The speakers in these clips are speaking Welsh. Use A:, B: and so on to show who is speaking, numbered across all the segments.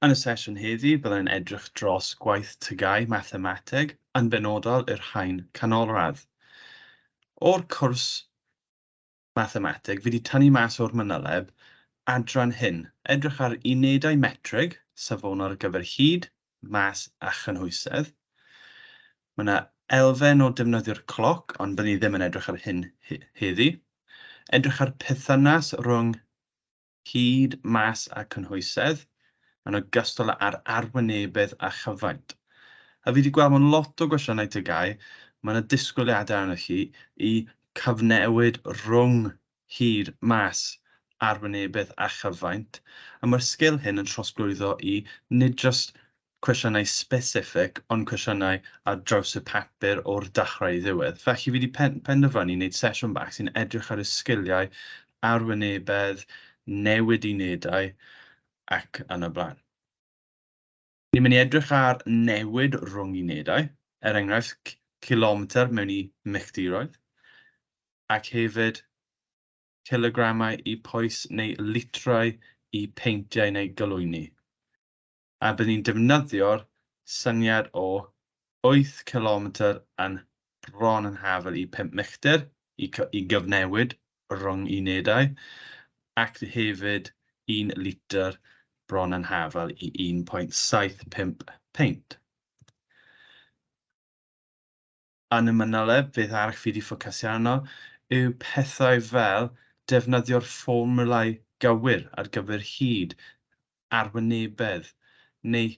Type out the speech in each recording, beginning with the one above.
A: Yn y sesiwn heddi, byddai'n edrych dros gwaith TGAU mathemateg, yn benodol i'r haen canolradd. O'r cwrs mathemateg, fi wedi tynnu mas o'r manyleb adran hyn, edrych ar unedau metrig, safonol ar gyfer hyd, mas a chynhwysedd. Mae yna elfen o defnyddio'r cloc, ond byddwn ni ddim yn edrych ar hyn heddi. Edrych ar perthynas rhwng hyd, mas a cynhwysedd, yn ogystal â'r arwynebedd a chyfaint. A fi wedi gweld mewn lot o gwestiynau TGAU, mae yna disgwyliadau arnoch chi i cyfnewid rhwng hyd, mas, arwynebedd a chyfaint, a mae'r sgil hyn yn trosglwyddo i nid jyst cwestiynau specific, ond cwestiynau ar draws y papur o'r dechrau i ddiwedd. Felly fi wedi penderfynu wneud sesiwn bach sy'n edrych ar y sgiliau arwynebedd, newid unedau ac yn y blaen. Ni'n mynd i edrych ar newid rhwng unedau, er enghraifft kilometr mewn i milltiroedd, ac hefyd cilogramau i pwys neu litrau i peintiau neu galwyni. A byddwn ni'n defnyddio'r syniad o 8 kilometr yn bron yn hafal i 5 milltir i gyfnewid rhwng unedau, ac hefyd 1 litr bron yn hafal i 1.75 peint. Yn y manyleb, beth arall fi wedi ffocysu arno yw pethau fel defnyddio'r fformwlau gywir ar gyfer hyd, arwynebedd, neu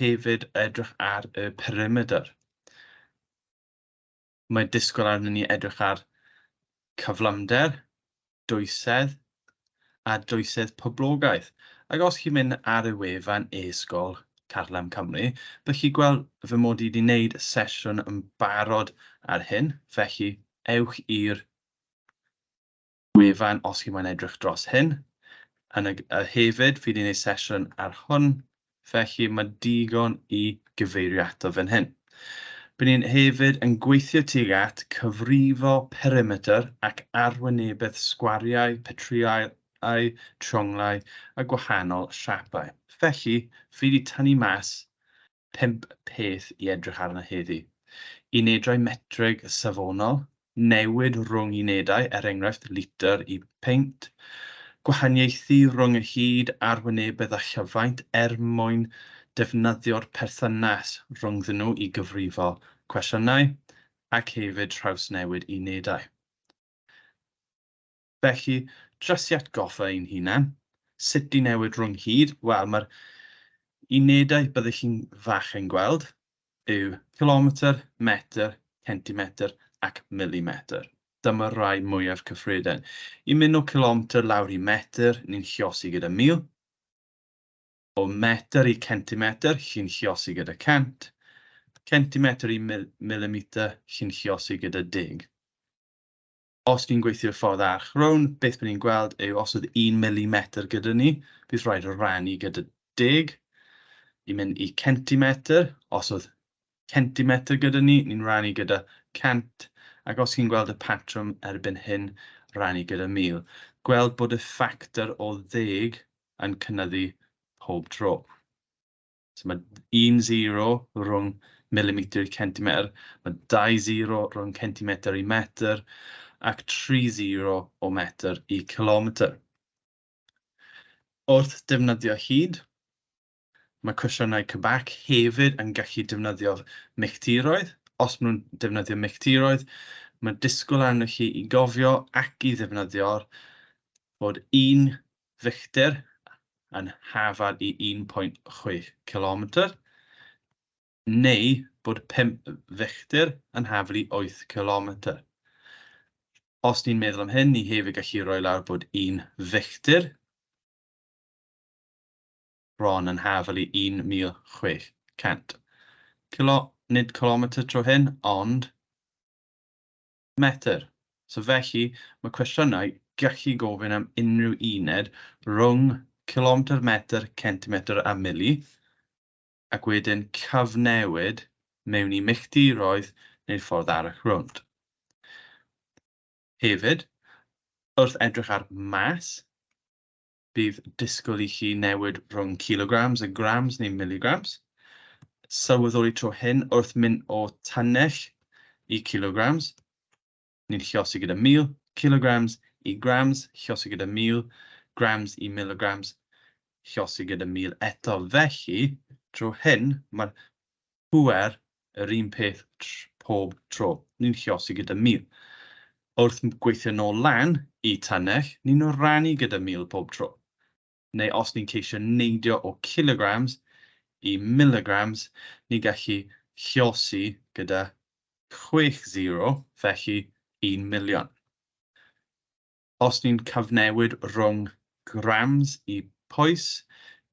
A: hefyd edrych ar y perimeter. Mae disgwyl arnon ni edrych ar cyflymder, dwysedd a dwysedd poblogaeth. Ac os chi'n mynd ar y wefan e-sgol Carlam Cymru, byddwch chi'n gweld fy mod i wedi gwneud sesiwn yn barod ar hyn, felly ewch i'r wefan os chi moyn edrych dros hyn. Yn y, a hefyd, fi wedi gwneud sesiwn ar hwn, felly mae digon i gyfeirio ato fan hyn. Bydd ni'n hefyd yn gweithio tuag at cyfrifo perimeter ac arwynebedd sgwariau, petriau, trionglau a gwahanol siapau. Felly, fi wedi tynnu mas 5 peth i edrych arno heddi. Unedau metrig safonol, newid rhwng unedau, er enghraifft litr i peint, gwahaniaethu rhwng y hyd, arwynebedd a chyfaint er mwyn defnyddio'r perthynas rhyngddyn nhw i gyfrifo cwestiynau, ac hefyd trawsnewid unedau. Felly, jyst i atgoffa ein hunain, sut i newid rhwng hyd? Wel, mae'r unedau byddwch chi'n fach yn gweld yw kilometr, metr, centimetr ac milimetr. Dyma'r rhai mwyaf cyffredin. I mynd o kilometr lawr i metr, ni'n lluosi gyda 1000. O metr i centimetr, chi'n lluosi gyda 100. Centimetr i milimetr, chi'n lluosi gyda 10. Os ni'n gweithio'r ffordd arall rownd, beth byddwn ni'n gweld yw os oedd 1 milimetr gyda ni, bydd rhaid rannu gyda 10 i mynd i centimetr. Os oedd centimetr gyda ni, ni'n rannu gyda 100, ac os chi'n gweld y patrwm erbyn hyn, rannu gyda 1000. Gweld bod y ffactor o 10 yn cynyddu pob tro. So mae 1 0 rhwng millimetr i centimetr, mae 2 0 rhwng centimetr i metr, ac 3 0 o metr i kilometr. Wrth defnyddio hyd, mae cwestiynau Quebec hefyd yn gallu defnyddio milltiroedd. Os maen nhw'n defnyddio milltiroedd, mae disgwyl arnoch chi i gofio ac i ddefnyddio'r bod 1 filltir yn hafal i 1.6 kilometr, neu bod 5 filltir yn hafal i 8 kilometr. Os ni'n meddwl am hyn, ni hefyd gallu rhoi lawr bod 1 filltir bron yn hafal i 1,600. Kilo, nid kilometr tro hyn, ond metr. So felly, mae cwestiynau gallu gofyn am unrhyw uned rhwng kilometr, metr, centimetr a mili, ac wedyn cyfnewid mewn i milltiroedd neu'r ffordd arall rownd. Hefyd, wrth edrych ar mas, Bydd disgwyl i chi newid rhwng kilograms a grams neu milligrams. Sylweddoli tro hyn wrth mynd o tunnell i kilograms, ni'n lliosi gyda 1000, kilograms i grams, lliosi gyda 1000, grams i milligrams, lliosi gyda 1000 eto. Felly, tro hyn, mae'r pŵer yr un peth pob tro. Ni'n lliosi gyda 1000. Wrth gweithio nôl lan i tunnell, ni'n rannu gyda 1000 pob tro. Neu os ni'n ceisio neidio o kilograms i milligrams, ni'n gallu lliosi gyda 6 0, felly 1 miliwn. Os ni'n cyfnewid rhwng grams i pwys,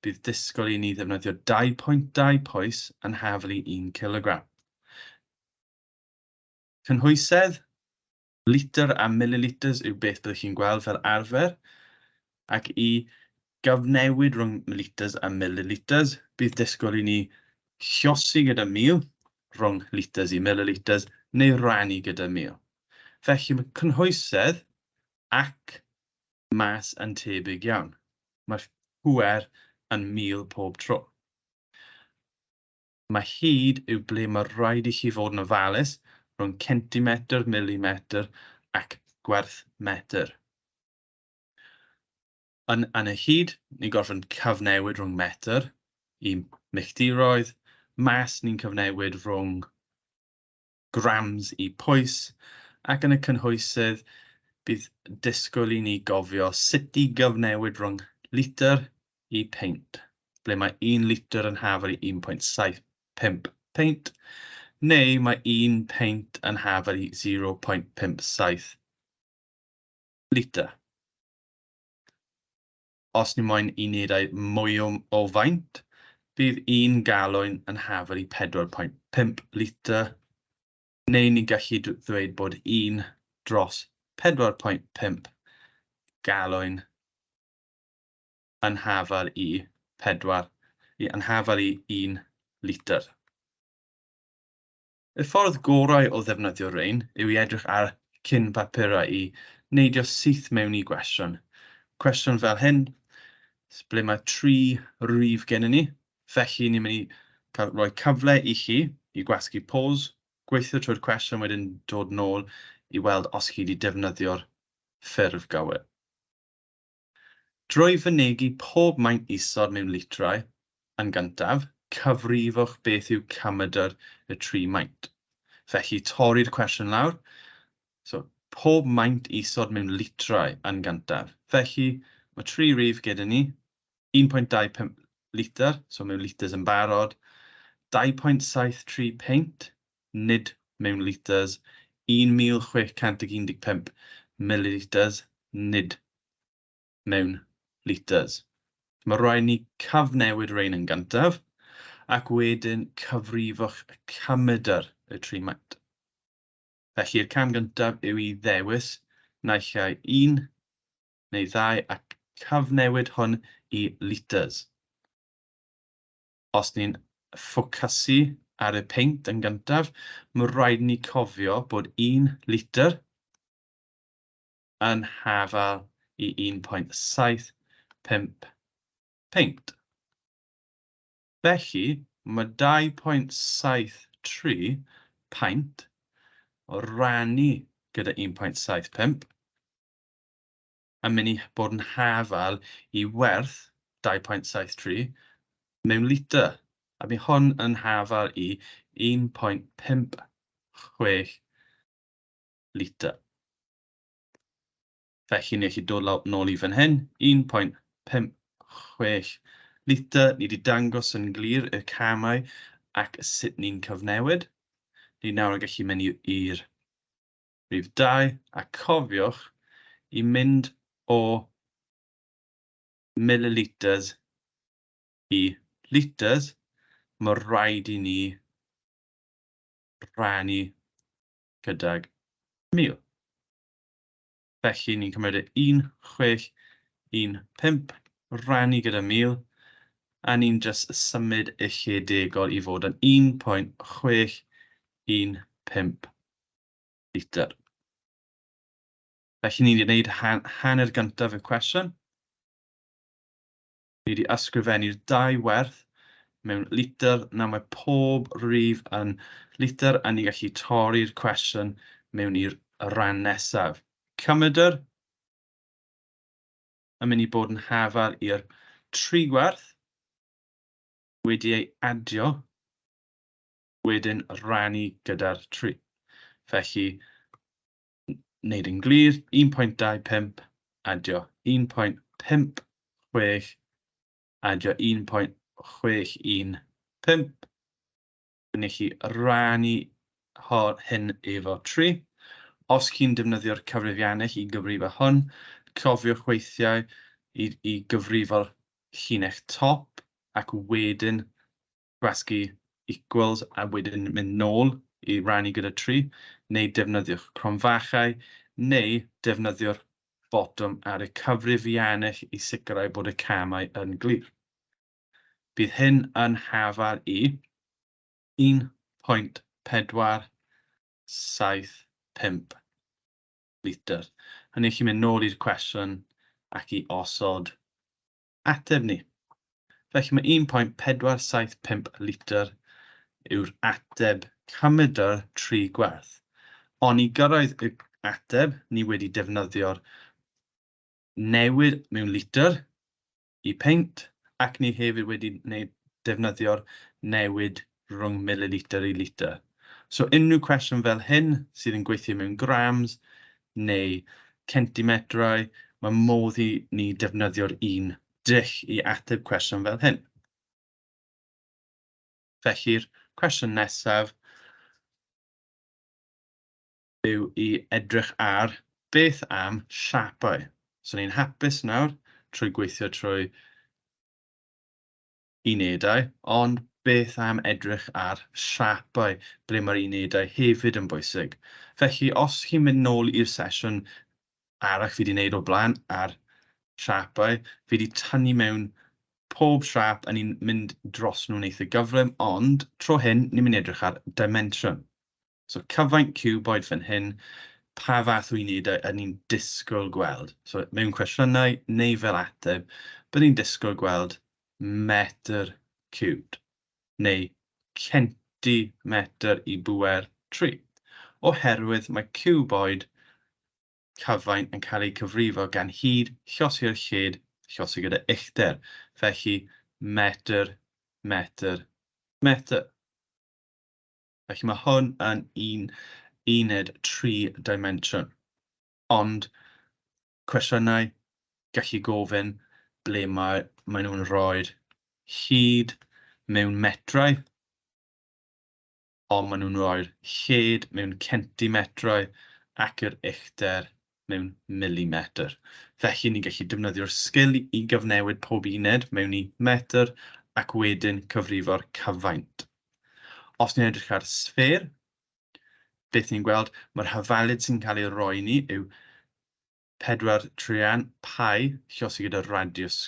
A: bydd disgwyl i ni ddefnyddio 2.2 pwys yn hafal i 1 kilogram. Cynhwysedd, litr a milliliters yw beth byddwch chi'n gweld fel arfer, ac i gyfnewid rhwng liters a milliliters, bydd disgwyl i ni lliosi gyda 1000 rhwng liters i milliliters neu rannu gyda 1000. Felly mae cynhwysedd ac mas yn tebyg iawn. Mae'r pŵer yn 1000 pob tro. Mae hyd yw ble mae rhaid i chi fod yn ofalus rhwng centimetr, milimetr ac gwerth metr. Yn y hyd, ni'n gorfod cyfnewid rhwng metr i milltiroedd, mas ni'n cyfnewid rhwng grams i pwys, ac yn y cynhwysydd bydd disgwyl i ni gofio sut i gyfnewid rhwng litr i peint, ble mae 1 litr yn hafal i 1.75 peint, neu mae 1 peint yn hafal i 0.57 litr. Os ni moyn unedau mwy o faint, bydd 1 galwn yn hafal i 4.5 litr, neu ni'n gallu ddweud bod 1 dros 4.5 galwn yn hafal i 4, yn hafal i 1 litr. Y ffordd gorau o ddefnyddio rhain yw i edrych ar cyn papurau i neidio syth mewn i gwestiwn. Cwestiwn fel hyn, ble mae 3 rif gennym ni, felly ni'n mynd i cael rhoi cyfle i chi i gwasgu pause, gweithio trwy'r cwestiwn wedyn dod nôl i weld os chi wedi defnyddio'r ffurf gywir. Drwy fynegi pob maint isod mewn litrau yn gyntaf, cyfrifwch beth yw cymedr y 3 maint. Felly torri'r cwestiwn lawr. So, pob maint isod mewn litrau yn gyntaf. Felly mae 3 rif gyda ni, 1.25 litr, so mewn liters yn barod, 2.73 peint, nid mewn liters, 1615 milliliters, nid mewn liters. Mae rhaid ni cyfnewid rhain yn gyntaf, ac wedyn cyfrifwch cymedr y 3 maint. Felly'r cam gyntaf yw i ddewis naill ai 1 neu 2 ac cyfnewid hwn i liters. Os ni'n ffocysu ar y peint yn gyntaf, mae rhaid ni cofio bod 1 litr yn hafal i 1.75 peint. Felly, mae 2.73 peint o rannu gyda 1.75 yn mynd i bod yn hafal i werth 2.73 mewn litr. A bydd hwn yn hafal i 1.56 litr. Felly ni gallu dod nôl i fan hyn, 1.56 litr. Ni wedi dangos yn glir y camau ac sut ni'n cyfnewid. Ni nawr yn gallu mynd i'r rhif 2 a cofiwch i mynd o milliliters i liters, mae rhaid i ni rannu gydag 1000. Felly ni'n cymryd y 1615, rannu gyda 1000, a ni'n jyst symud y lle degol i fod yn 1.615 litr. Felly ni wedi gwneud hanner gyntaf y cwestiwn. Ni wedi ysgrifennu'r dau werth mewn litr. Nawr mae pob rif yn litr a ni gallu torri'r cwestiwn mewn i'r rhan nesaf. Cymedr yn mynd i bod yn hafal i'r tri gwerth wedi ei adio, wedyn rannu gyda'r 3. Felly, wneud yn glir, 1.25 adio 1.56 adio 1.615. Gwneud chi rannu hyn efo 3. Os chi'n defnyddio'r cyfrifiannell i gyfrifo hwn, cofiwch weithiau i gyfrifo'r llinell top ac wedyn gwasgu equals a wedyn mynd nôl i rannu gyda 3, neu defnyddiwch cromfachau, neu defnyddio'r botwm ar y cyfrifiannell i sicrhau bod y camau yn glir. Bydd hyn yn hafal i 1.475 litr. Hynny chi'n mynd nôl i'r cwestiwn ac i osod ateb ni. Felly mae 1.475 litr yw'r ateb cymedr tri gwerth. Ond i gyrraedd y ateb, ni wedi defnyddio'r newid mewn litr i peint, ac ni hefyd wedi defnyddio'r newid rhwng mililitr i litr. So unrhyw cwestiwn fel hyn sydd yn gweithio mewn grams neu centimetrau, mae modd i ni defnyddio'r un dull i ateb cwestiwn fel hyn. Felly'r cwestiwn nesaf yw i edrych ar beth am siapau. So ni'n hapus nawr trwy gweithio trwy unedau, ond beth am edrych ar siapau ble mae'r unedau hefyd yn bwysig. Felly os chi'n mynd nôl i'r sesiwn arall fi wedi wneud o'r blaen ar siapau, fi wedi tynnu mewn pob siap a ni'n mynd dros nhw'n eitha gyflym, ond tro hyn ni'n mynd i edrych ar dimension. So cyfaint cuboid fan hyn, pa fath o unedau ydyn ni'n disgwyl gweld? So mewn cwestiynau neu fel ateb, byddwn ni'n disgwyl gweld metr cubed neu centimetr i bŵer 3, oherwydd mae cuboid cyfaint yn cael ei cyfrifo gan hyd llosi'r lled llosi gyda uchder, felly metr, metr, metr. Felly mae hwn yn un uned 3 dimensiwn, ond cwestiynau gallu gofyn ble mae nhw'n rhoi'r hyd mewn metrau, ond maen nhw'n rhoi'r lled mewn centimetrau ac yr uchder mewn milimetr. Felly ni'n gallu defnyddio'r sgil i gyfnewid pob uned mewn i metr ac wedyn cyfrifo'r cyfaint. Os ni'n edrych ar sffêr, beth ni'n gweld, mae'r hafaliad sy'n cael ei roi ni yw 4 traean pi llosi gyda radius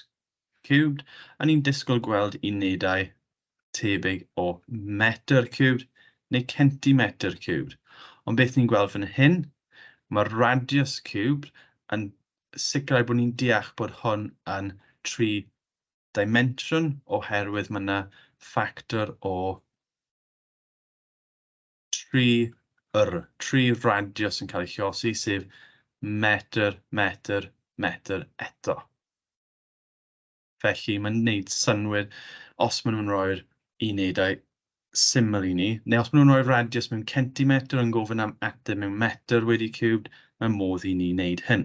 A: cubed, a ni'n disgwyl gweld unedau tebyg o metr cubed neu centimetr cubed. Ond beth ni'n gweld fan hyn, mae'r radius cubed yn sicrhau bod ni'n deall bod hwn yn 3 dimensiwn oherwydd mae yna ffactor o 3 3 radius yn cael ei llosi, sef metr, metr, metr eto. Felly mae'n gwneud synnwyr os maen nhw'n rhoi'r unedau syml i ni, neu os maen nhw'n rhoi radius mewn centimetr yn gofyn am ateb mewn metr wedi cubed, mae modd i ni wneud hyn.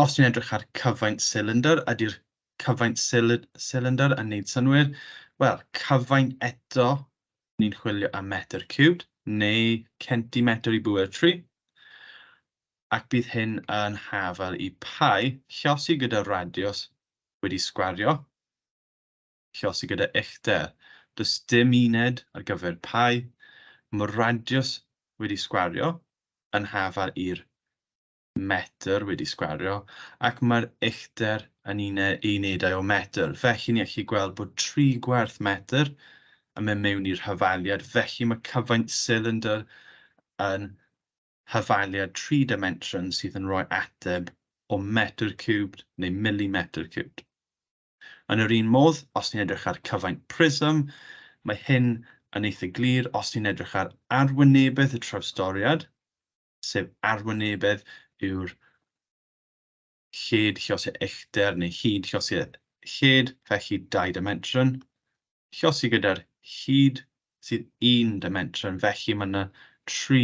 A: Os ni'n edrych ar cyfaint cylinder, ydy'r cyfaint cylinder yn gwneud synnwyr? Wel, cyfaint eto, ni'n chwilio am metr cubed neu centimetr i bŵer 3, ac bydd hyn yn hafal i pi llosi gyda radius wedi sgwario, llosi gyda uchder. Does dim uned ar gyfer pi, mae radius wedi sgwario yn hafal i'r metr wedi sgwario, ac mae'r uchder yn unedau o metr. Felly ni allu gweld bod 3 gwerth metr yn mynd mewn i'r hafaliad, felly mae cyfaint cylinder yn hafaliad 3 dimensiwn sydd yn rhoi ateb o metr cubed neu milimetr cubed. Yn yr un modd, os ni'n edrych ar cyfaint prism, mae hyn yn eitha glir os ni'n edrych ar arwynebedd y trawstoriad, sef arwynebedd yw'r lled lliosi uchder neu hyd lliosi lled, felly 2 dimensiwn. Lliosi gyda'r hyd sydd 1 dimensiwn, felly mae yna 3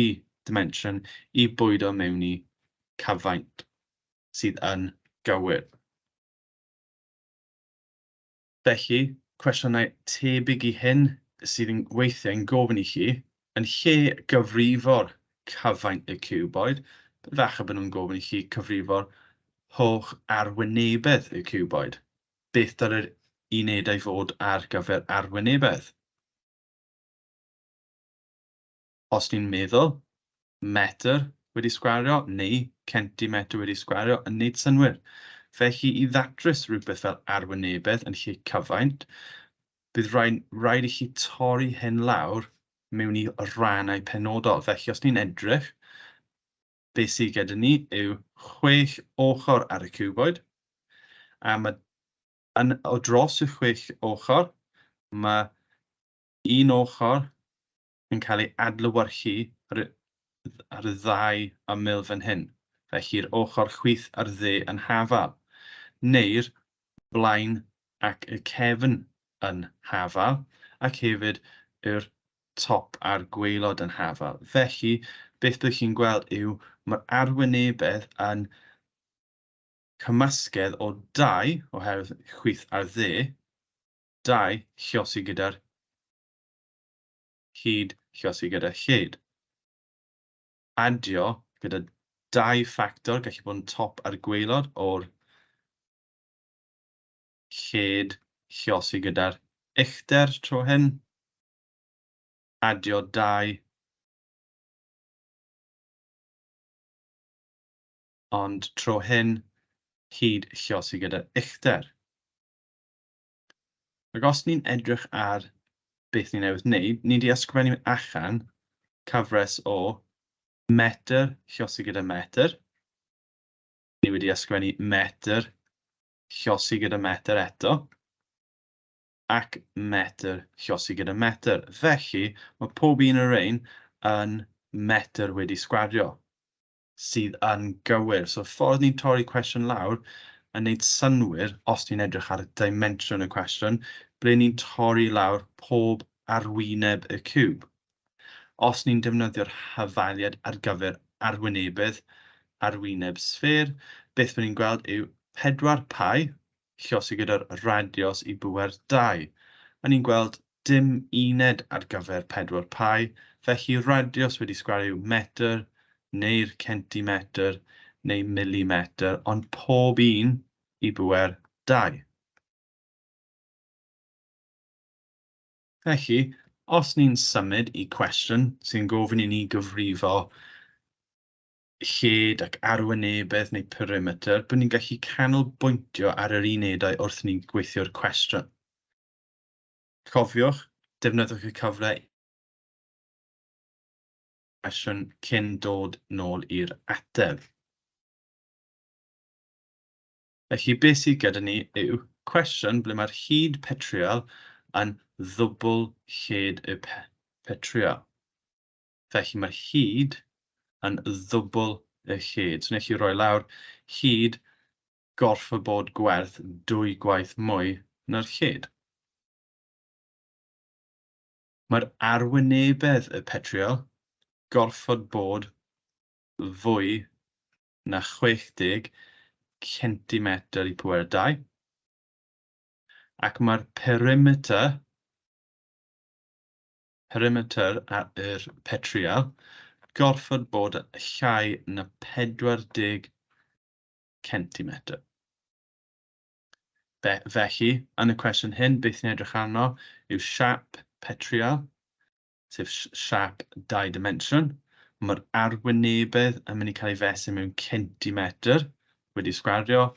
A: dimensiwn i bwydo mewn i cyfaint sydd yn gywir. Felly, cwestiynau tebyg i hyn sydd yn weithiau yn gofyn i chi, yn lle gyfrifo'r cyfaint y cuboid, falle bod nhw'n gofyn i chi cyfrifo'r holl arwynebedd y cuboid. Beth dylai'r unedau fod ar gyfer arwynebedd? Os ni'n meddwl metr wedi sgwario neu centimetr wedi sgwario yn neud synnwyr. Felly i ddatrys rhywbeth fel arwynebedd yn lle cyfaint, bydd rhaid i chi torri hyn lawr mewn i rannau penodol. Felly os ni'n edrych, beth sydd gyda ni yw 6 ochr ar y cuboid, a mae o dros y 6 ochr, mae un ochr yn cael ei adlewyrchu ar y ddau ymyl fan hyn. Felly'r ochr chwith a'r dde yn hafal, neu'r blaen ac y cefn yn hafal, ac hefyd yr top a'r gwaelod yn hafal. Felly, beth byddwch chi'n gweld yw mae'r arwynebedd yn cymysgedd o 2, oherwydd chwith a'r dde, 2 lliosi gyda'r hyd lliosi gyda lled. Adio gyda 2 ffactor, gallu bod yn top a'r gwaelod o'r lled lliosi gyda'r uchder tro hyn. Adio 2, ond tro hyn hyd lliosi gyda'r uchder. Ac os ni'n edrych ar beth ni newydd wneud, ni wedi ysgrifennu allan cyfres o metr lliosi gyda metr. Ni wedi ysgrifennu metr lliosi gyda metr eto, ac metr lliosi gyda metr. Felly, mae pob un o'r rhain yn metr wedi sgwario, sydd yn gywir. So, ffordd ni'n torri cwestiwn lawr yn neud synnwyr, os ni'n edrych ar y dimensiwn y cwestiwn, ble ni'n torri lawr pob arwyneb y ciwb. Os ni'n defnyddio'r hafaliad ar gyfer arwynebedd, arwyneb sffêr, beth byddwn ni'n gweld yw 4 pi lliosi gyda'r radios i bŵer 2. A ni'n gweld dim uned ar gyfer 4 pi, felly radios wedi sgwario yw metr, neu'r centimetr, neu milimetr, ond pob un i bŵer 2. Felly, os ni'n symud i cwestiwn sy'n gofyn i ni gyfrifo lled ac arwynebedd neu perimeter, bod ni'n gallu canolbwyntio ar yr unedau wrth ni'n gweithio'r cwestiwn. Cofiwch, defnyddiwch y cyfle cwestiwn cyn dod nôl i'r ateb. Felly, beth sydd gyda ni yw cwestiwn ble mae'r hyd petryal yn ddwbl lled y petryal. Felly mae'r hyd yn ddwbl y lled. So, wnes i roi lawr hyd gorfod bod gwerth 2 gwaith mwy na'r lled. Mae'r arwynebedd y petryal gorfod bod fwy na 60 centimetr i pŵer 2. Ac mae'r perimeter ar yr petryal gorfod bod llai na 40 centimetr. Felly, yn y cwestiwn hyn, beth ni'n edrych arno yw siâp petryal, sef siâp 2 dimensiwn. Mae'r arwynebedd yn mynd i cael ei fesur mewn centimetr wedi sgwario,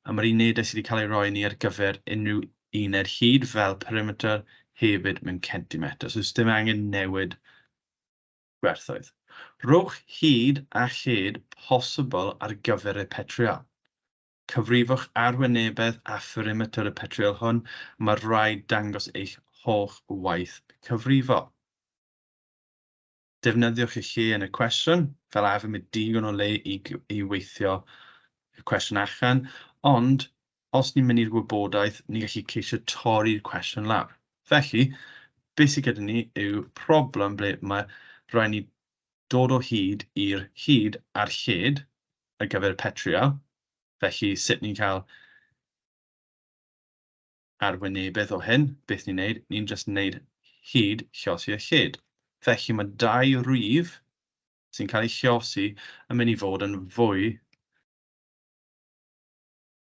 A: a mae'r unedau sydd wedi cael ei roi ni ar gyfer unrhyw uned hyd fel perimeter hefyd mewn centimetr. So, dim angen newid gwerthoedd. Rhowch hyd a lled posibl ar gyfer y petryal. Cyfrifwch arwynebedd a pherimetr y petryal hwn. Mae rhaid dangos eich holl waith cyfrifo. Defnyddiwch y lle yn y cwestiwn, fel arfer mae digon o le i weithio y cwestiwn allan, ond os ni'n mynd i'r wybodaeth, ni'n gallu ceisio torri'r cwestiwn lawr. Felly, beth sydd gyda ni yw problem ble mae rhaid ni dod o hyd i'r hyd a'r lled ar gyfer petryal. Felly, sut ni'n cael arwynebedd o hyn, beth ni'n neud? Ni'n jyst neud hyd lliosi a lled. Felly mae dau rif sy'n cael eu lliosi yn mynd i fod yn fwy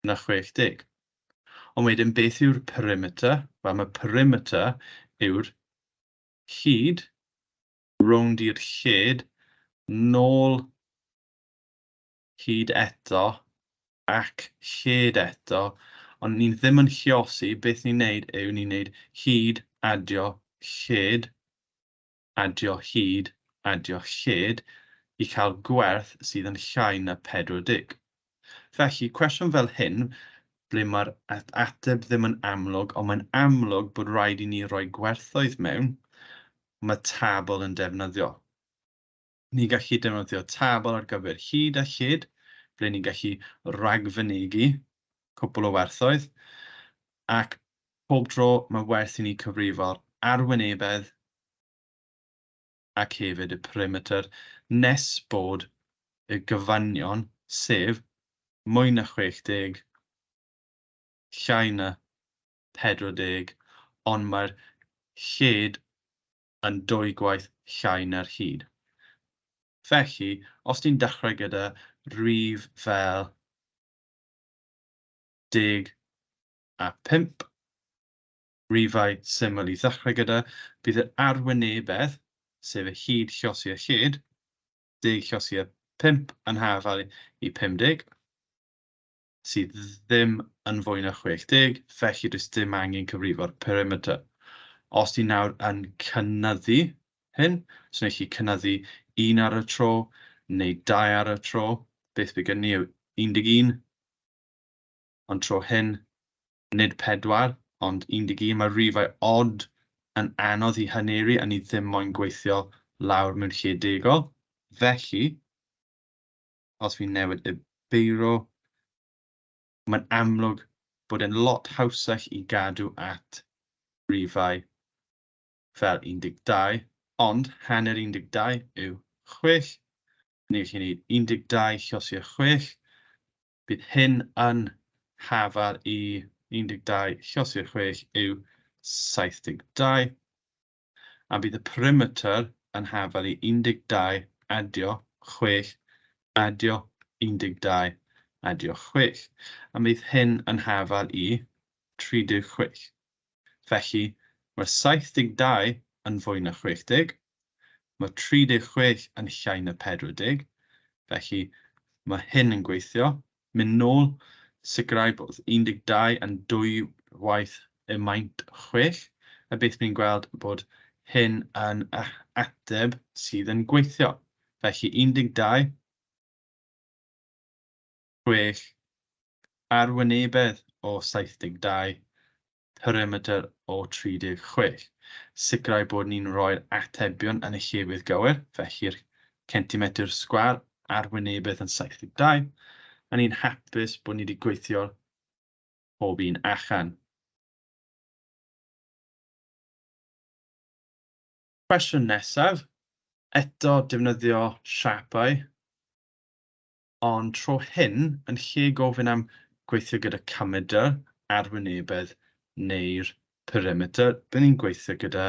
A: na 60. Ond wedyn, beth yw'r perimeter? Wel, mae perimeter yw'r hyd rownd i'r lled nôl hyd eto ac lled eto, ond ni ddim yn lliosi. Beth ni'n neud yw ni'n neud hyd adio lled, adio hyd, adio lled i cael gwerth sydd yn llai na 40. Felly, cwestiwn fel hyn, ble mae'r ateb ddim yn amlwg, ond mae'n amlwg bod rhaid i ni roi gwerthoedd mewn, mae tabl yn defnyddio. Ni'n gallu defnyddio tabl ar gyfer hyd a lled, ble ni'n gallu ragfynegi cwpl o werthoedd, ac pob tro mae werth i ni cyfrifo'r arwynebedd ac hefyd y perimeter nes bod y gyfanion, sef mwy na 60, llai na 40, ond mae'r lled yn dwy gwaith llai na'r hyd. Felly, os ni'n dechrau gyda rif fel 10 a 5, rifau syml i ddechrau gyda, bydd yr arwynebedd, sef y hyd lliosi a lled, 10 lliosi a 5 yn hafal i 50, sydd ddim yn fwy na 60, felly does dim angen cyfrifo'r perimeter. Os ni nawr yn cynyddu hyn, so ni'n gallu cynyddu 1 ar y tro, neu 2 ar y tro, beth bydd gen ni yw 11, ond tro hyn, nid 4, ond 11. Mae rifau odd yn anodd i haneru a ni ddim moyn gweithio lawr mewn lle degol. Felly, os fi'n newid y beiro, mae'n amlwg bod e'n lot hawsach i gadw at rifau fel 12, ond hanner 12 yw 6. Ni'n gallu gwneud 12 lliosi a 6. Bydd hyn yn hafal i 12 lliosi a 6 yw 72. A bydd y perimeter yn hafal i 12 adio 6 adio 12 adio 6. A bydd hyn yn hafal i 36. Felly, mae'r 72 yn fwy na 60, mae 36 yn llai na 40, felly mae hyn yn gweithio. Mynd nôl, sicrhau bod 12 yn dwy waith y maint 6, a beth ni'n gweld bod hyn yn ateb sydd yn gweithio. Felly 12, 6, arwynebedd o 72, perimeter o 36. Sicrhau bod ni'n rhoi'r atebion yn y llefydd gywir, felly'r centimetr sgwâr arwynebedd yn 72, a ni'n hapus bod ni wedi gweithio pob un allan. Cwestiwn nesaf, eto defnyddio siapau, ond tro hyn, yn lle gofyn am gweithio gyda cymedr, arwynebedd neu'r perimeter, bydd ni'n gweithio gyda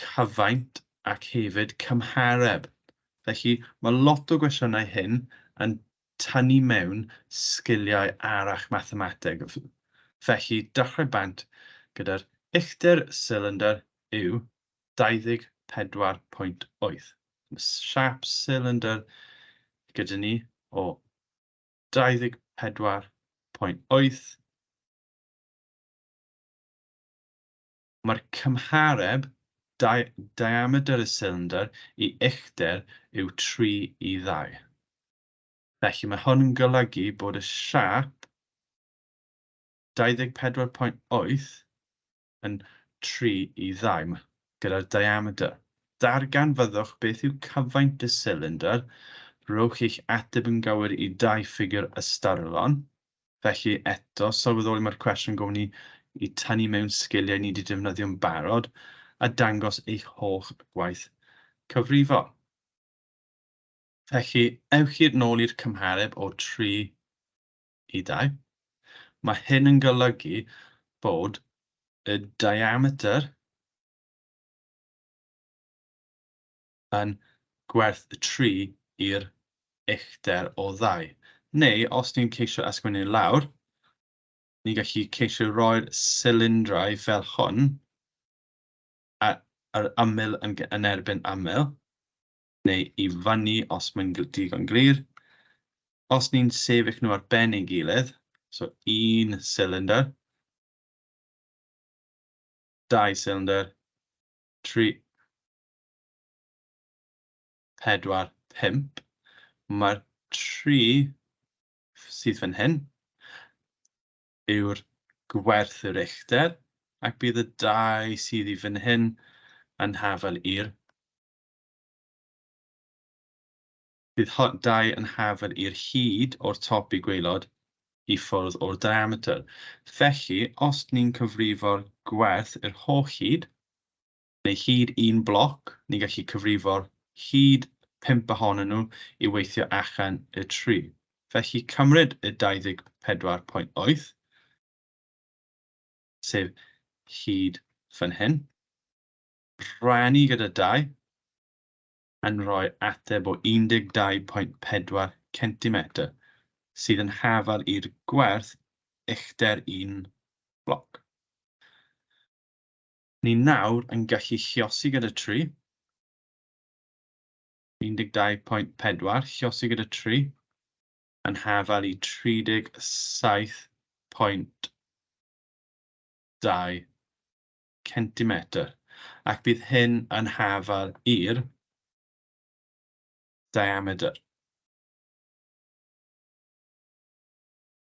A: cyfaint ac hefyd cymhareb. Felly mae lot o gwestiynau hyn yn tynnu mewn sgiliau arall mathemateg. Felly dechrau bant gyda'r uchder cylinder yw 24.8. Mae siâp cylinder gyda ni o 24.8. Mae'r cymhareb diameter y cylinder i uchder yw 3 i 2. Felly mae hwn yn golygu bod y siâp 24.8 yn 3 i 2 gyda'r diameter. Darganfyddwch beth yw cyfaint y silindr. Rhowch eich ateb yn gywir i 2 ffigur ystyrlon. Felly eto, sylweddoli mae'r cwestiwn gofyn i i tynnu mewn sgiliau ni wedi defnyddio'n barod a dangos eich holl gwaith cyfrifo. Felly, ewch i'r nôl i'r cymhareb o 3 i 2. Mae hyn yn golygu bod y diameter yn gwerth 3 i'r uchder o 2. Neu, os ni'n ceisio ysgrifennu lawr, ni'n gallu ceisio roi'r silindrau fel hwn, a, yr ymyl yn, yn erbyn ymyl, neu i fyny os mae'n digon glir. Os ni'n sefyll nhw ar ben ei gilydd, so un cylinder, dau cylinder, 3, 4, 5, mae'r 3 sydd fan hyn yw'r gwerth yr uchder, ac bydd y 2 sydd i fan hyn yn hafal i'r bydd 2 yn hafal i'r hyd o'r top i gwaelod i ffwrdd o'r diameter. Felly, os ni'n cyfrifo'r gwerth yr holl hyd, neu hyd un bloc, ni'n gallu cyfrifo'r hyd 5 ohonyn nhw i weithio allan y 3. Felly, cymryd y 24.8, sef hyd fan hyn, rhannu gyda 2, yn rhoi ateb o 12.4 cm, sydd yn hafal i'r gwerth uchder un bloc. Ni nawr yn gallu lluosi gyda 3, 12.4, lluosi gyda 3, yn hafal i 37.2 cm. Ac bydd hyn yn hafal i'r diameter.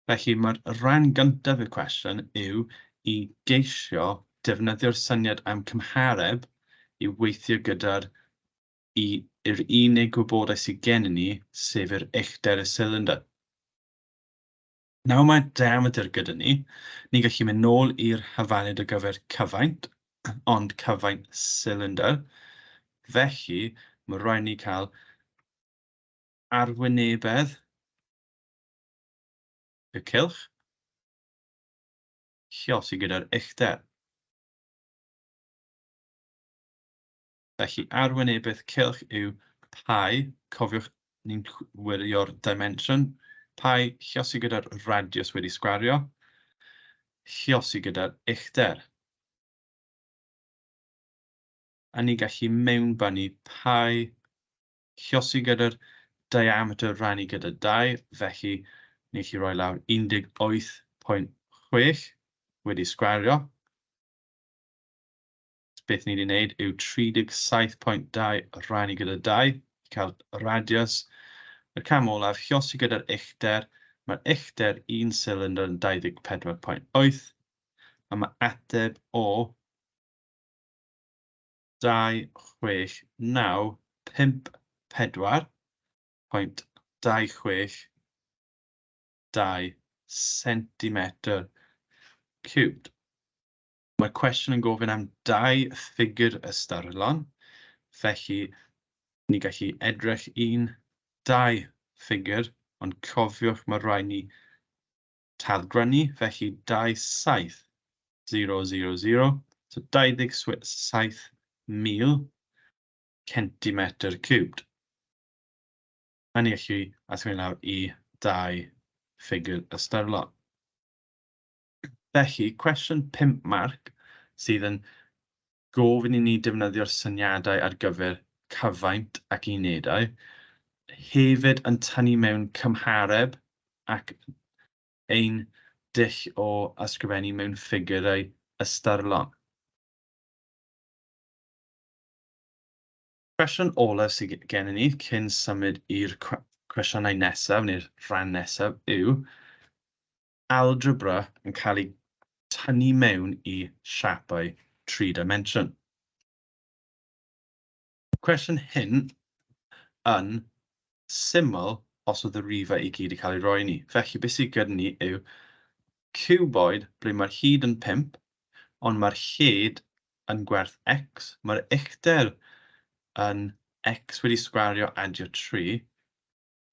A: Felly mae'r rhan gyntaf y cwestiwn yw i geisio defnyddio'r syniad am cymhareb i weithio gyda'r i'r unig gwybodaeth sydd gennym ni, sef yr uchder y cylinder. Nawr mae diameter gyda ni, ni'n gallu mynd nôl i'r hafaliad ar gyfer cyfaint, ond cyfaint cylinder. Felly, mae rhaid ni cael arwynebedd y cylch, lluosi gyda'r uchder. Felly, arwynebedd cylch yw pi, cofiwch ni'n wirio'r dimension, pi lluosi gyda'r radius wedi sgwario, lluosi gyda'r uchder. A ni'n gallu mewnbynnu pi lluosi gyda'r diameter rannu gyda 2, felly ni'n gallu rhoi lawr 18.6 wedi sgwario. Beth ni wedi wneud yw 37.2 rannu gyda 2, cael radius. Y cam olaf, lluosi gyda'r uchder, mae'r uchder un cylinder yn 24.8, a mae ateb o 2, 6, 9, 5, 4, 2, 6, 2 centimetr cubed. Mae'r cwestiwn yn gofyn am 2 ffigur ystyrlon, felly ni gallu edrych 1, 2 ffigur, ond cofiwch mae rhaid ni talgrynu, felly 2, 7, 0, 0, 0, so 27,000 centimetr cubed. A ni gallu ysgrifennu lawr i 2 ffigur ystyrlon. Felly, cwestiwn 5 marc sydd yn gofyn i ni defnyddio'r syniadau ar gyfer cyfaint ac unedau, hefyd yn tynnu mewn cymhareb ac ein dull o ysgrifennu mewn ffigurau ystyrlon. Cwestiwn olaf sydd gennym ni cyn symud i'r Cwestiynau nesaf, neu'r rhan nesaf, yw algebra yn cael ei tynnu mewn i siapau 3 dimensiwn. Cwestiwn hyn yn syml os oedd y rifau i gyd i cael ei roi i ni. Felly beth sydd gyda ni yw cuboid ble mae'r hyd yn 5, ond mae'r lled yn gwerth x, mae'r uchder yn x wedi sgwario adio 3,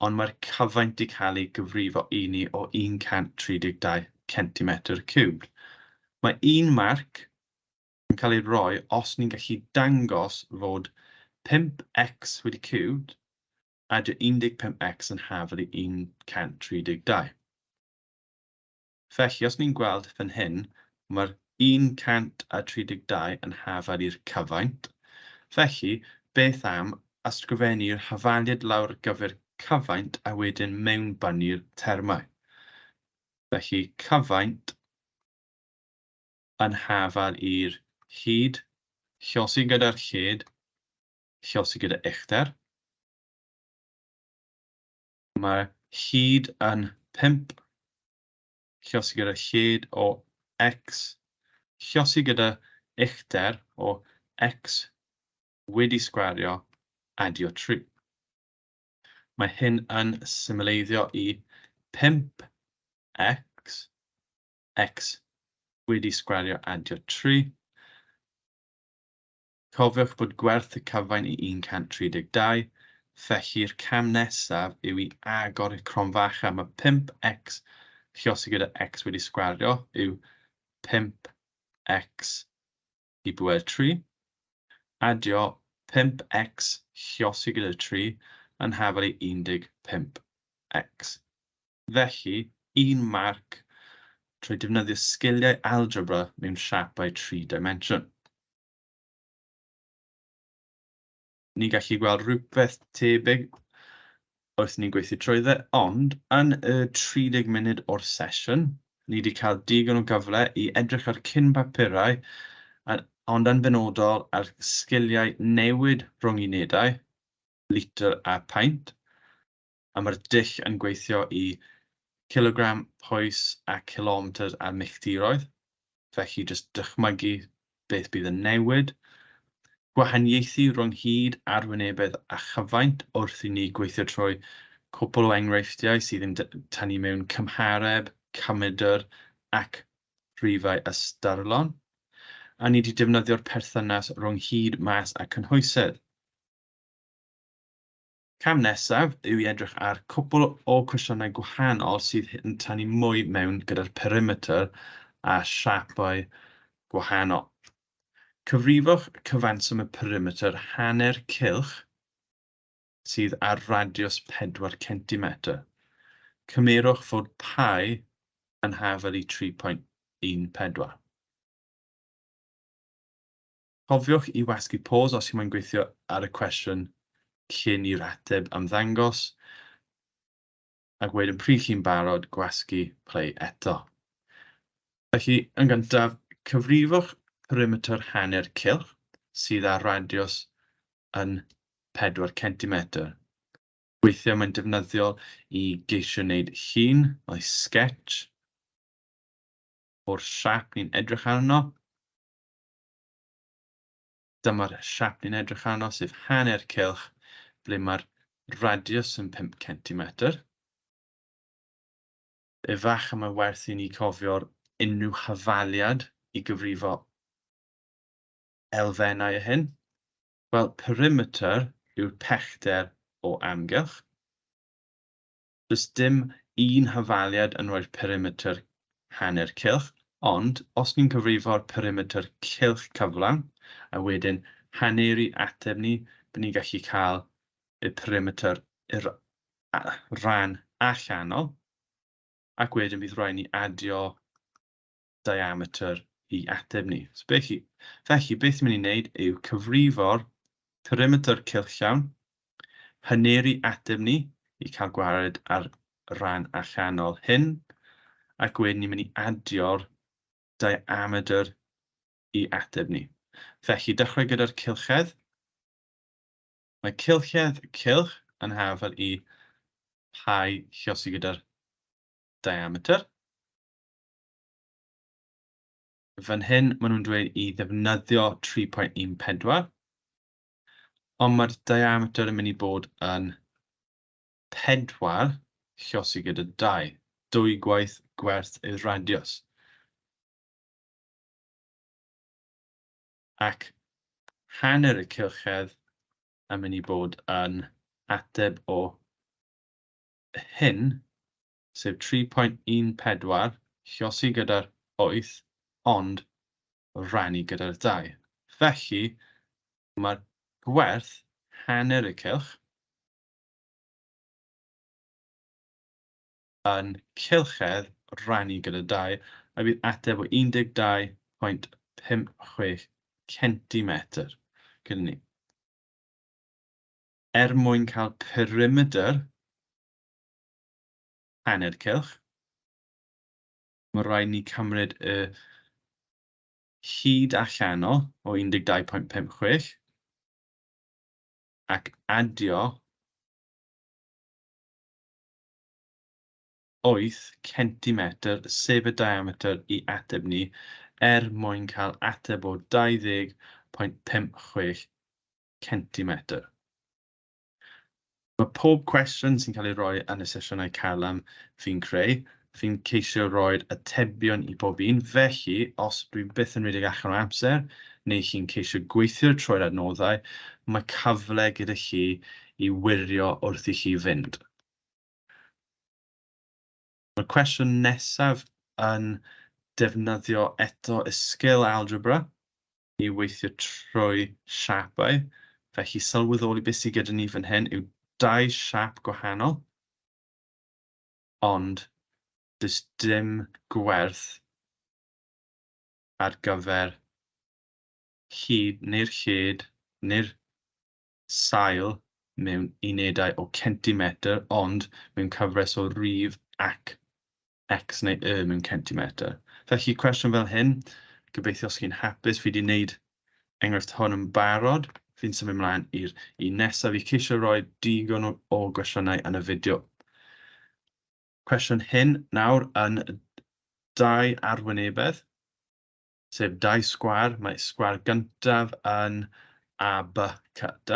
A: ond mae'r cyfaint wedi cael ei gyfrifo i ni o 132 centimetr ciwb. Mae un marc yn cael ei roi os ni'n gallu dangos fod 5x wedi ciwbed adio 15x yn hafal i 132. Felly, os ni'n gweld fan hyn, mae'r 132 yn hafal i'r cyfaint. Felly, beth am ysgrifennu'r hafaliad lawr ar gyfer cyfaint a wedyn mewnbynnu'r termau. Felly, cyfaint yn hafal i'r hyd, lliosi gyda'r lled, lliosi gyda uchder. Mae hyd yn 5, lliosi gyda lled o x, lliosi gyda uchder o x wedi sgwario adio 3. Mae hyn yn symleiddio i 5x, x wedi sgwario adio 3. Cofiwch bod gwerth y cyfain i 132, felly'r cam nesaf yw i agor y cronfachau. Mae 5x lliosi gyda x wedi sgwario yw 5x i bwer 3. Adio 5x lliosi gyda 3 yn hafal i 15x. Felly, un marc trwy defnyddio sgiliau algebra mewn siapau 3 dimensiwn. Ni'n gallu gweld rhywbeth tebyg wrth ni'n gweithio trwyddo, ond yn y 30 munud o'r sesiwn, ni wedi cael digon o gyfle i edrych ar cyn papurau, ond yn benodol ar sgiliau newid rhwng unedau, litr a peint, a mae'r dull yn gweithio i kilogram, pwys a kilometr a milltiroedd. Felly jyst dychmygu beth bydd yn newid. Gwahaniaethu rhwng hyd, arwynebedd a chyfaint wrth i ni gweithio trwy cwpl o enghreifftiau sydd yn tynnu mewn cymhareb, cymedr ac rhifau ystyrlon. A ni wedi defnyddio'r perthynas rhwng hyd, mas a cynhwysedd. Cam nesaf yw i edrych ar cwpl o cwestiynau gwahanol sydd yn tynnu mwy mewn gyda'r perimeter a siapau gwahanol. Cyfrifwch cyfanswm y perimeter hanner cylch sydd ar radiws 4 centimetr. Cymerwch fod pi yn hafal i 3.14. Cofiwch i wasgu pause os chi'n moyn gweithio ar y cwestiwn cyn i'r ateb ymddangos, ac wedyn pryd chi'n barod, gwasgu play eto. Felly, yn gyntaf, cyfrifwch perimeter hanner cylch sydd â radiws yn 4 centimetr. Weithiau mae'n defnyddiol i geisio wneud llun neu sketch o'r siap ni'n edrych arno. Dyma'r siap ni'n edrych arno, sef hanner cylch, ble mae'r radius yn 5 centimetr. Efallai mae werth i ni cofio'r unrhyw hafaliad i gyfrifo elfennau y hyn. Wel, perimeter yw'r pellter o amgylch. Does dim un hafaliad yn rhoi'r perimeter hanner cylch, ond os ni'n cyfrifo'r perimeter cylch cyflawn, a wedyn haneru ateb ni, bydd ni'n gallu cael y perimeter i'r rhan allanol, ac wedyn bydd rhaid ni adio diameter i ateb ni. So felly, beth ni'n mynd i wneud yw cyfrifo'r perimeter cylch llawn, haneru ateb ni i cael gwared ar ran allanol hyn, ac wedyn ni'n mynd i adio'r diameter i ateb ni. Felly, dechrau gyda'r cylchedd. Mae cylchedd cylch yn hafal i Pi lliosi gyda'r diameter. Fan hyn, maen nhw'n dweud i ddefnyddio 3.14, ond mae'r diameter yn mynd i bod yn 4 lliosi gyda 2, dwy gwaith gwerth y radius. Ac hanner y cylchedd yn mynd i bod yn ateb o hyn, sef 3.14 lliosi gyda'r 8, ond rannu gyda'r 2. Felly, mae'r gwerth hanner y cylch yn cylchedd rannu gyda 2, a bydd ateb o 12.56 centimetr gyda ni. Er mwyn cael perimeter hanner cylch, mae rhaid ni cymryd y hyd allanol o 12.56 ac adio 8 centimetr, sef y diameter i ateb ni, er mwyn cael ateb o 20.56 centimetr. Mae pob cwestiwn sy'n cael ei roi yn y sesiynau carlam fi'n creu, fi'n ceisio roi'r atebion i bob un, felly os dwi byth yn rhedeg allan o amser, neu chi'n ceisio gweithio trwy'r adnoddau, mae cyfle gyda chi i wirio wrth i chi fynd. Mae'r cwestiwn nesaf yn defnyddio eto y sgil algebra i weithio trwy siapau. Felly sylweddoli beth sydd gyda ni fan hyn yw dau siap gwahanol, ond does dim gwerth ar gyfer hyd neu'r lled neu'r sail mewn unedau o centimetr, ond mewn cyfres o rif ac x neu y mewn centimetr. Felly cwestiwn fel hyn, gobeithio os chi'n hapus, fi wedi wneud enghraifft hwn yn barod. Fi'n symud ymlaen i'r un nesaf i ceisio rhoi digon o gwestiynau yn y fideo. Cwestiwn hyn nawr yn dau arwynebedd, sef dau sgwâr. Mae sgwâr gyntaf yn A, B, C, D,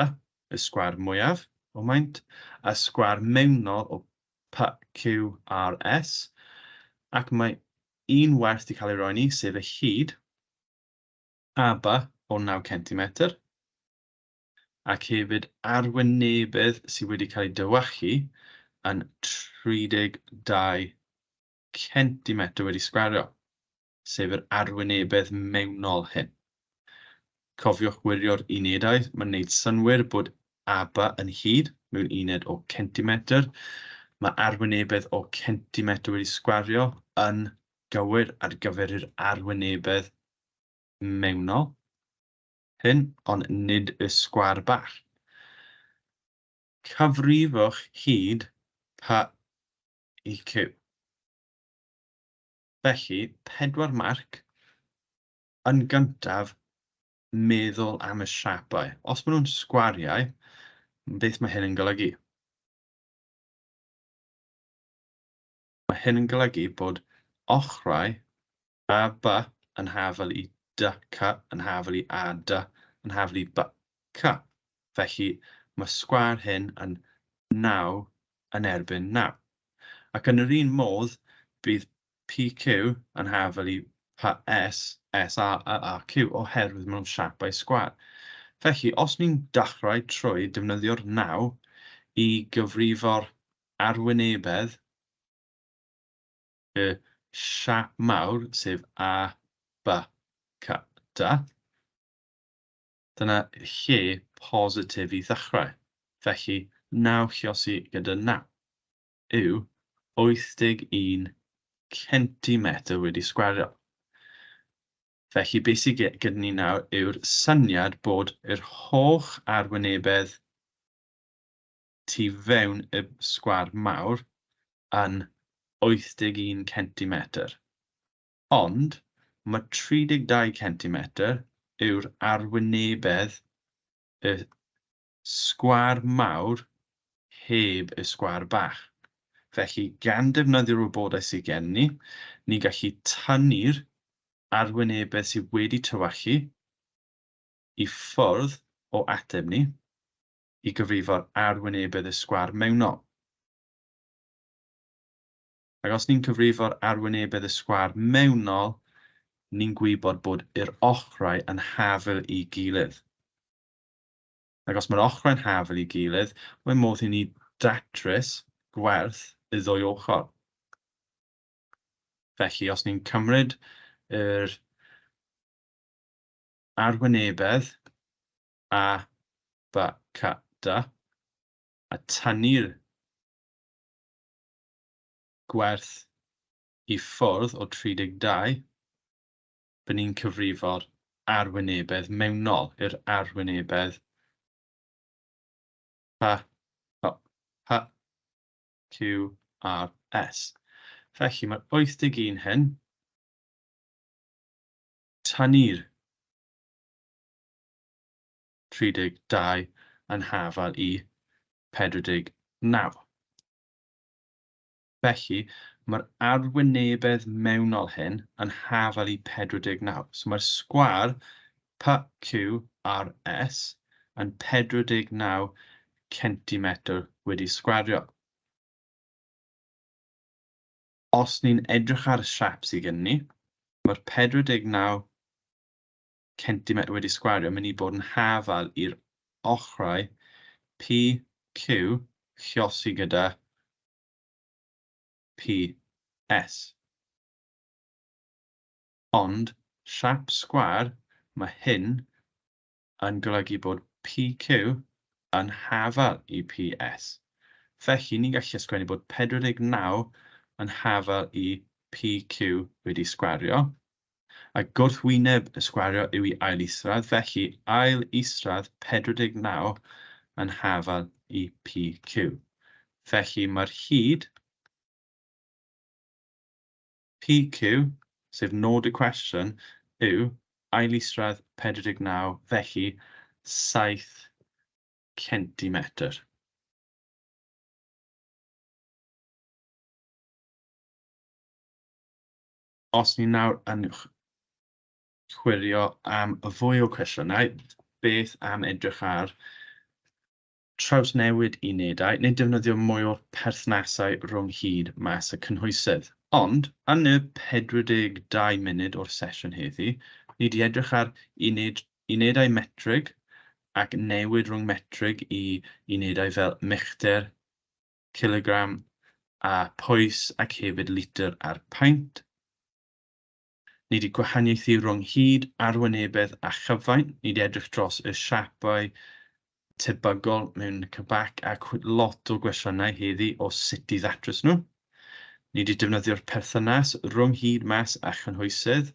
A: y sgwâr mwyaf o maint, a sgwâr mewnol o P, Q, R, S, ac mae un werth wedi cael ei roi ni, sef y hyd AB o 9 centimetr, ac hefyd arwynebedd sydd wedi cael ei dywachu yn 32 centimetr wedi sgwario, sef yr arwynebedd mewnol hyn. Cofiwch wirio'r unedau, mae'n gwneud synnwyr bod AB yn hyd mewn uned o centimetr. Mae arwynebedd o centimetr wedi sgwario yn gywir ar gyfer yr arwynebedd mewnol hyn, ond nid y sgwâr bach. Cyfrifwch hyd P i Q. Felly, 4 marc yn gyntaf meddwl am y siapau. Os maen nhw'n sgwariau, beth mae hyn yn golygu? Mae hyn yn golygu bod ochrau A, B yn hafal i D, C, yn hafal i A, D, yn hafal i B, C. Felly, mae sgwâr hyn yn 9 yn erbyn 9. Ac yn yr un modd, bydd PQ yn hafal i PS, S, A, A, A, Q, oherwydd maen nhw'n siapau sgwâr. Felly, os ni'n dechrau trwy defnyddio'r 9 i gyfrifo'r arwynebedd y siap mawr, sef A, B, C, D, dyna lle positif i ddechrau. Felly, 9 lliosi gyda 9 yw 81 centimetr wedi sgwario. Felly, beth sydd gyda ni nawr yw'r syniad bod yr holl arwynebedd tu fewn y sgwâr mawr yn 81 centimetr. Ond mae 32 centimetr yw'r arwynebedd y sgwâr mawr heb y sgwâr bach. Felly, gan defnyddio'r wybodaeth sydd gen ni, ni'n gallu tynnu'r arwynebedd sydd wedi tywallu i ffwrdd o ateb ni i gyfrifo'r arwynebedd y sgwâr mewnol. Ac os ni'n cyfrifo'r arwynebedd y sgwâr mewnol, ni'n gwybod bod yr ochrau yn hafal i gilydd. Ac os mae'r ochrau'n hafal i gilydd, mae modd i ni datrys gwerth y ddwy ochr. Felly, os ni'n cymryd yr arwynebedd A, B, C, D, a tynnu'r gwerth i ffwrdd o 32, by ni'n cyfrifo'r arwynebedd mewnol, yr arwynebedd P, o, P, Q, R, S. Felly mae'r 81 hyn, tynnu'r 32 yn hafal i 49. Felly, mae'r arwynebedd mewnol hyn yn hafal i 49. So mae'r sgwâr PQRS yn 49 centimetr wedi sgwario. Os ni'n edrych ar y siap sydd gen ni, mae'r 49 centimetr wedi sgwario yn mynd i bod yn hafal i'r ochrau PQ lliosi gyda PS. Ond siap sgwâr, mae hyn yn golygu bod PQ yn hafal i PS. Felly, ni'n gallu ysgrifennu bod 49 yn hafal i PQ wedi sgwario. A gwrthwyneb y sgwario yw i ail isradd, felly ail isradd 49 yn hafal i PQ. Felly mae'r hyd PQ, sef nod y cwestiwn, yw ail isradd 49, felly 7 centimetr. Os ni nawr yn chwilio am fwy o cwestiynau, beth am edrych ar trawsnewid unedau neu defnyddio mwy o'r perthnasau rhwng hyd, mas a cynhwysydd. Ond, yn y 42 munud o'r sesiwn heddi, ni wedi edrych ar uned, unedau metrig ac newid rhwng metrig i unedau fel milltir, kilogram a pwys ac hefyd litr a'r paent. Ni wedi gwahaniaethu rhwng hyd, arwynebedd a chyfaint. Ni wedi edrych dros y siapau tebygol mewn cybac ac lot o gwestiynau heddi o sut i ddatrys nhw. Ni wedi defnyddio'r perthynas rhwng hyd, mas a chynhwysydd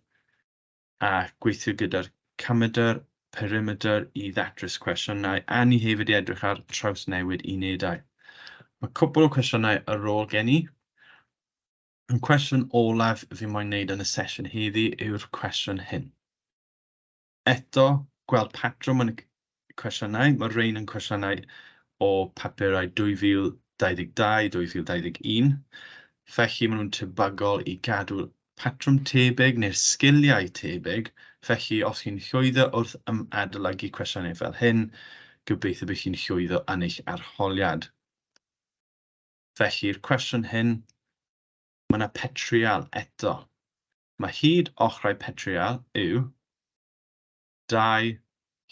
A: a gweithio gyda'r cymedr, perimeter i ddatrys cwestiynau, a ni hefyd i edrych ar trawsnewid unedau. Mae cwpl o cwestiynau ar ôl gen i. Y cwestiwn olaf fi moyn wneud yn y sesiwn heddi yw'r cwestiwn hyn. Eto, gweld patrwm yn y cwestiynau. Mae rhain yn cwestiynau o papurau 2022, 2021. Felly maen nhw'n tebygol i gadw patrwm tebyg neu'r sgiliau tebyg. Felly os chi'n llwyddo wrth adolygu cwestiynau fel hyn, gobeithio bydd chi'n llwyddo yn eich arholiad. Felly'r cwestiwn hyn, mae yna petrial eto. Mae hyd ochrau petrial yw 2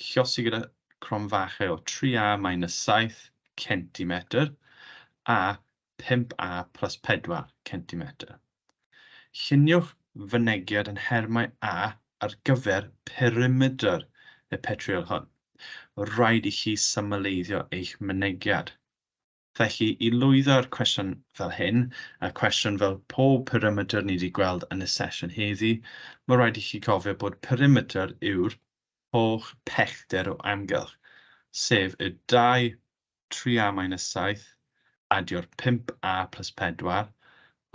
A: lliosi gyda cromfachau o 3a minus 7 centimetr a 5a plus 4 centimetr. Lluniwch fynegiad yn nhermau A ar gyfer perimedr y petriol hwn. Rhaid i chi symleiddio eich mynegiad. Felly, i lwyddo ar cwestiwn fel hyn, a cwestiwn fel pob perimeter ni wedi gweld yn y sesiwn heddi, mae rhaid i chi cofio bod perimeter yw'r holl pellter o amgylch, sef y 2 3a minus 7, adio'r 5a plus 4,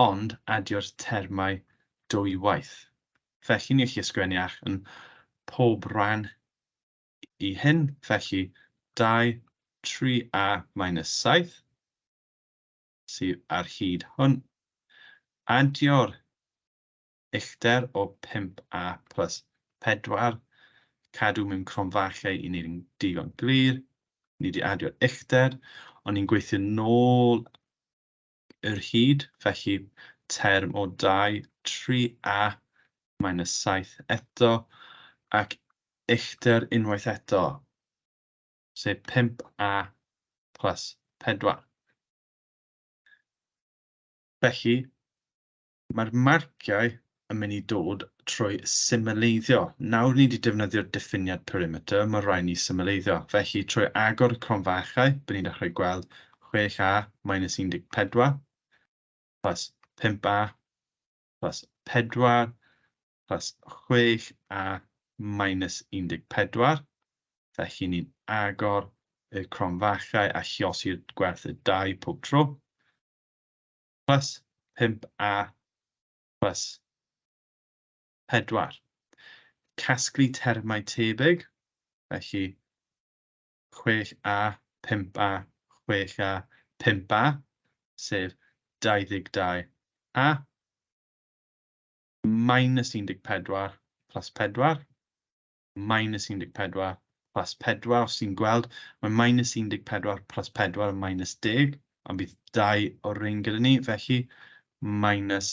A: ond adio'r termau dwywaith. Felly, ni allu ysgrifennu allan pob rhan i hyn, felly 2 3a minus 7, sydd ar hyd hwn. Adio'r uchder o 5a plus 4, cadw mewn cromfachau i wneud yn digon glir. Ni wedi adio'r uchder, ond ni'n gweithio nôl yr hyd, felly term o 2, 3a minus 7 eto, ac uchder unwaith eto, sef 5a plus 4. Felly, mae'r marciau yn mynd i dod trwy symleiddio. Nawr ni wedi defnyddio'r diffiniad perimeter, mae rhaid ni symleiddio. Felly, trwy agor y cromfachau, byddwn ni'n dechrau gweld 6a minus 14 plus 5a plus 4 plus 6a minus 14. Felly ni'n agor y cromfachau a lluosi'r gwerth y 2 pob tro. Plus 5a plus 4. Casglu termau tebyg, felly 6a, 5a, 6a, 5a, sef 22a, minus 14 plus 4, minus 14 plus 4. Os ti'n gweld, mae minus 14 plus 4 yn minus 10, ond bydd 2 o'r rhain gyda ni, felly minus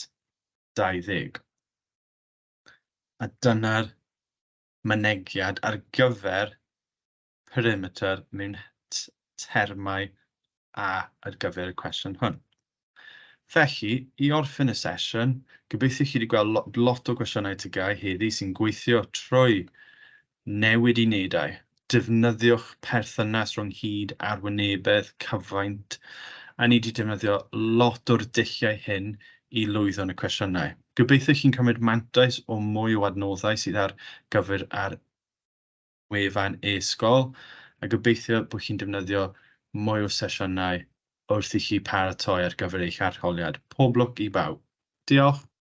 A: 20. A dyna'r mynegiad ar gyfer perimeter mewn termau A ar gyfer y cwestiwn hwn. Felly, i orffen y sesiwn, gobeithio chi wedi gweld lot o gwestiynau TGAU heddi sy'n gweithio trwy newid unedau. Defnyddiwch perthynas rhwng hyd, arwynebedd, cyfaint, a ni wedi defnyddio lot o'r dulliau hyn i lwyddo yn y cwestiynau. Gobeithio chi'n cymryd mantais o mwy o adnoddau sydd ar gyfer ar wefan e-sgol, a gobeithio bod chi'n defnyddio mwy o sesiynau wrth i chi paratoi ar gyfer eich arholiad. Pob lwc i bawb. Diolch.